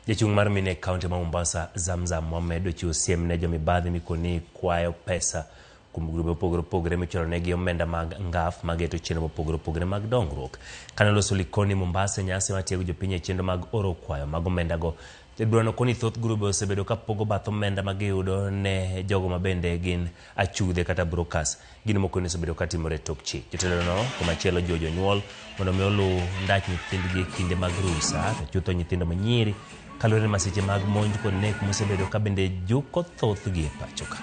Jachung' mar mine e kaunti ma Mombasa, Zamzam Mohamed, ochiwo siem ne jomibadhi mikoni kwayo pesa kuom grube mopogore opogore michulonegi omenda mag ngaf mageto chenro mopogore opogore mag dongruok. Kane oloso Likoni Mombasa e nyasi mar tiego jopiny e chenro mag oro kwayo mag omendago, jatburano koni thoth grube osebedo ka pogo bath omenda ma giyudo ne jogo ma bende gin achudhe kata brokers. Gino mokoni osebedo ka timore e tok chik. Jotelono komachielo jiwo jonyuol mondo mi oluw ndach nyithindgi e kinde mag rusa, to chutho nyithindo manyiri kaluwore ni masiche mag monj kod nek mosebedo ka bende juko thothgi e pacho ka.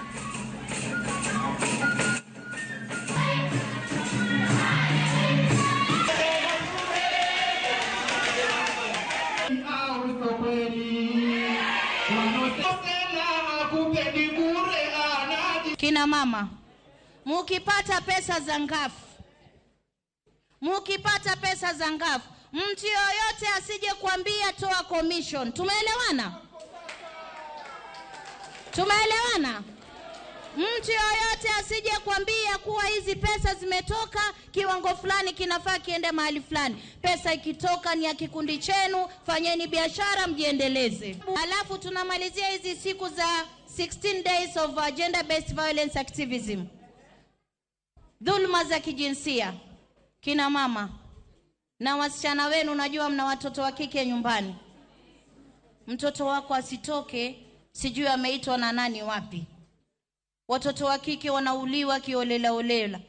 Kina mama, mukipata pesa za ngafu, mukipata pesa za ngafu, mtu yoyote asije kuambia toa commission. Tumeelewana? Tumeelewana? Mtu yoyote asije kuambia kuwa hizi pesa zimetoka kiwango fulani kinafaa kiende mahali fulani. Pesa ikitoka ni ya kikundi chenu, fanyeni biashara mjiendeleze. Alafu tunamalizia hizi siku za 16 days of gender based violence activism. Dhuluma za kijinsia. Kina mama na wasichana wenu, najua mna watoto wa kike nyumbani. Mtoto wako asitoke, sijui ameitwa na nani wapi. Watoto wa kike wanauliwa kiolela olela.